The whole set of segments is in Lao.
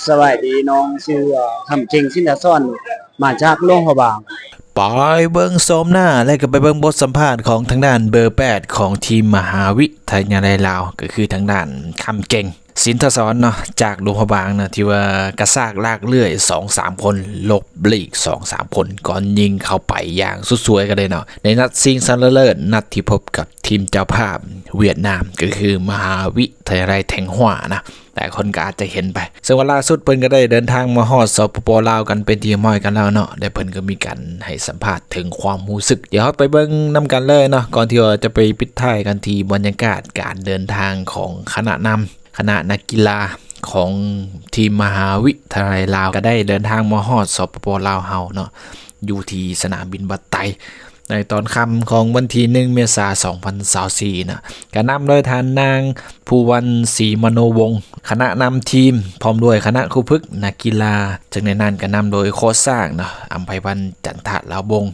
ສະບາຍດີ ນ້ອງຊື່ ເອີ ຄຳເກັ່ງ ສິນທະສອນ ມາຈາກຫຼວງພະບາງ. ໄປເບິ່ງໂສມໜ້າ ແລະ ກໍໄປເບິ່ງບົດສຳພາດຂອງທາງດ້ານເບີແປດຂອງທີມມະຫາວິທະຍາໄລລາວ ກໍຄືທາງດ້ານຄຳເກັ່ງ ສິນທະສອນເນາະ ຈາກຫຼວງພະບາງນະ ທີ່ວ່າກະຊາກລາກເລື່ອຍສອງສາມຄົນ ຫຼົບຫຼີກສອງສາມຄົນ ກ່ອນຍິງເຂົ້າໄປຢ່າງສຸດສວຍກັນເລີຍເນາະ ໃນນັດຊິງຊະນະເລີດ ນັດທີ່ພົບກັບທີມເຈົ້າພາບຫວຽດນາມ ກໍຄືມະຫາວິທະຍາໄລແທງຮວານະ. ຫຼາຍຄົນກໍອາດຈະເຫັນໄປ ເຊິ່ງວ່າລ່າສຸດເພິ່ນກໍໄດ້ເດີນທາງມາຮອດ ສປປ ລາວ ກັນເປັນທີ່ຮຽບຮ້ອຍກັນແລ້ວເນາະ ແລະ ເພິ່ນກໍມີການໃຫ້ສຳພາດເຖິງຄວາມຮູ້ສຶກ. ດຽວເຮົາໄປເບິ່ງນຳກັນເລີຍເນາະ ກ່ອນທີ່ວ່າຈະໄປປິດທ້າຍກັນທີ່ບັນຍາກາດການເດີນທາງຂອງຄະນະນຳ ຄະນະນັກກິລາຂອງທີມມະຫາວິທະຍາໄລລາວ ກໍໄດ້ເດີນທາງມາຮອດ ສປປ ລາວ ເຮົາເນາະ ຢູ່ທີ່ສະໜາມບິນວັດໄຕ ໃນຕອນຄ່ຳຂອງວັນທີໜຶ່ງ ເມສາ ສອງພັນຊາວສີ່ນະ ກະນຳໂດຍທ່ານນາງ ພູວັນ ສີມະໂນວົງ ຄະນະນຳທີມ ພ້ອມດ້ວຍຄະນະຄູຝຶກ ນັກກິລາ ເຊິ່ງໃນນັ້ນກະນຳໂດຍໂຄດຊ້າງເນາະ ອຳໄພວັນ ຈັນທະລາວົງ.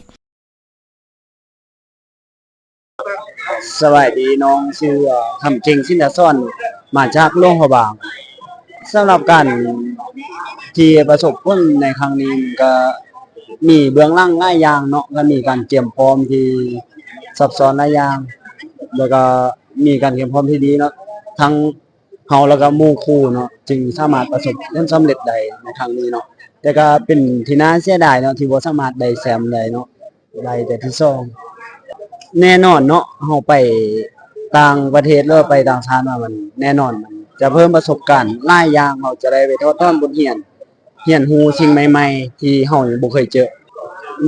ສະບາຍດີ ນ້ອງຊື່ ເອີ ຄຳເກັ່ງ ສິນທະສອນ ມາຈາກຫຼວງພະບາງ. ສຳລັບການທີ່ປະສົບຜົນໃນຄັ້ງນີ້ ມັນກະມີເບື້ອງຫຼັງຫຼາຍຢ່າງເນາະ ກະມີການກຽມພ້ອມທີ່ຊັບຊ້ອນຫຼາຍຢ່າງ ແລ້ວກະມີການກຽມພ້ອມທີ່ດີເນາະ ທັງເຮົາແລ້ວກະໝູ່ຄູ່ເນາະ ຈຶ່ງສາມາດປະສົບຜົນສຳເລັດໄດ້ໃນຄັ້ງນີ້ເນາະ. ແຕ່ກະເປັນທີ່ໜ້າເສຍດາຍເນາະ ທີ່ບໍ່ສາມາດໄດ້ແຊມໄດ້ເນາະ ໄດ້ແຕ່ທີສອງ. ແນ່ນອນເນາະ ເຮົາໄປຕ່າງປະເທດ ຫຼືວ່າໄປຕ່າງຊາດມາ ມັນແນ່ນອນ ມັນຈະເພີ່ມປະສົບການຫຼາຍຢ່າງ ເຮົາຈະໄດ້ໄປຖອດຖອນບົດຮຽນ ຮຽນຮູ້ສິ່ງໃໝ່ໆ ທີ່ເຮົາຍັງບໍ່ເຄີຍເຈີ.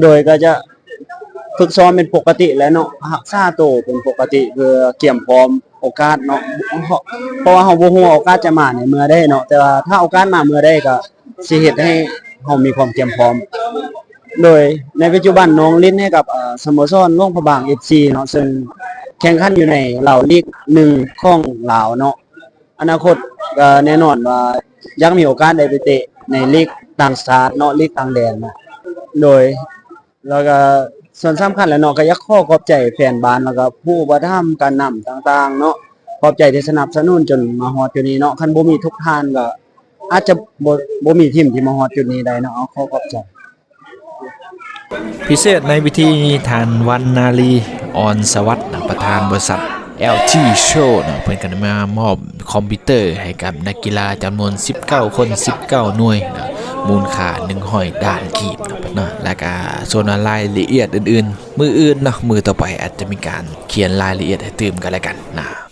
ໂດຍກໍຈະຝຶກຊ້ອມເປັນປົກກະຕິແຫຼະເນາະ ຮັກສາໂຕເປັນປົກກະຕິ ເພື່ອກຽມພ້ອມໂອກາດເນາະ ເພາະ ເພາະວ່າເຮົາບໍ່ຮູ້ວ່າໂອກາດຈະມາໃນເມື່ອໃດເນາະ ແຕ່ວ່າຖ້າໂອກາດມາເມື່ອໃດກໍ ຊິເຮັດໃຫ້ເຮົາມີຄວາມກຽມພ້ອມ. ໂດຍໃນປັດຈຸບັນນ້ອງຫຼິ້ນໃຫ້ກັບ ເອີ ສະໂມສອນຫຼວງພະບາງ ເອັຟຊີ ເນາະ ເຊິ່ງແຂ່ງຂັນຢູ່ໃນລາວລີກໜຶ່ງຂອງລາວເນາະ. ອະນາຄົດກໍແນ່ນອນວ່າຢາກມີໂອກາດໄດ້ໄປເຕະໃນລີກຕ່າງຊາດເນາະ ລີກຕ່າງແດນເນາະ. ໂດຍ ແລ້ວກໍສ່ວນສຳຄັນແຫຼະເນາະ ກໍຢາກຂໍຂອບໃຈແຟນບານ ແລ້ວກໍຜູ້ອຸປະຖຳການນຳຕ່າງໆເນາະ ຂອບໃຈທີ່ສະໜັບສະໜູນຈົນມາຮອດຈຸດນີ້ເນາະ ຄັນບໍ່ມີທຸກທ່ານກໍອາດຈະບໍ່ ບໍ່ມີທີມທີ່ມາຮອດຈຸດນີ້ໄດ້ເນາະ ຂໍຂອບໃຈ. ພິເສດໃນພິທີນີ້ ທ່ານ ວັນນາລີ ອອນສະຫວັດ ປະທານບໍລິສັດ ແອລທີ ໂຊ ເນາະ ເພິ່ນກໍໄດ້ມາມອບຄອມພິວເຕີໃຫ້ກັບນັກກິລາຈຳນວນສິບເກົ້າຄົນ ສິບເກົ້າໜ່ວຍເນາະ ມູນຄ່າໜຶ່ງຮ້ອຍລ້ານກີບເນາະ ແລ້ວກະສ່ວນລາຍລະອຽດອື່ນໆ ມື້ອື່ນເນາະ ມື້ຕໍ່ໄປອາດຈະມີການຂຽນລາຍລະອຽດໃຫ້ຕື່ມກັນແລ້ວກັນນະ.